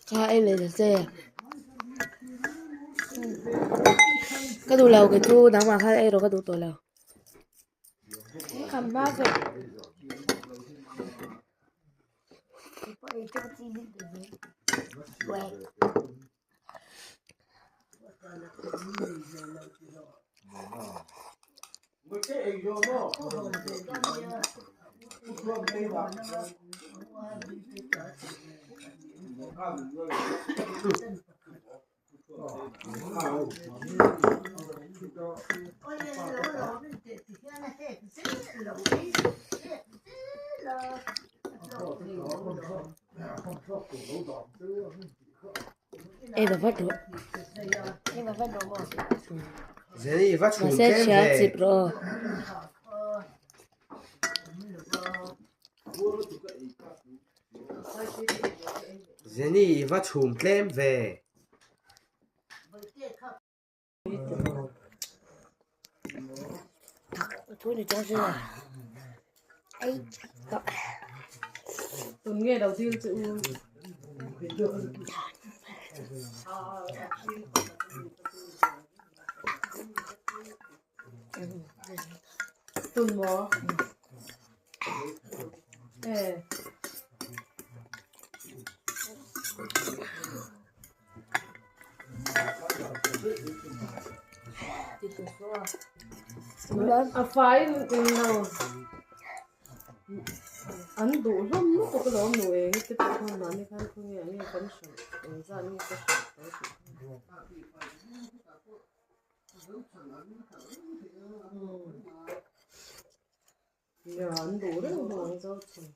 Kha ei leh ta che. Ka duh lo kei chu nangmah khan ei rawh ka duh tawh lo. Ei va vat rawh. Mahse hria chip rawh aw. Jenny i va chhum tlem ve. Tun nge lo dil che u. Tun maw? Eh. A fai lo an duh hlawm lutuk alawm nu eng te pawh khan mahni khan khawnge nge kan hrilh engzat nge ka hrilh tawh tih kha an duh reng bawk ang zo chhun.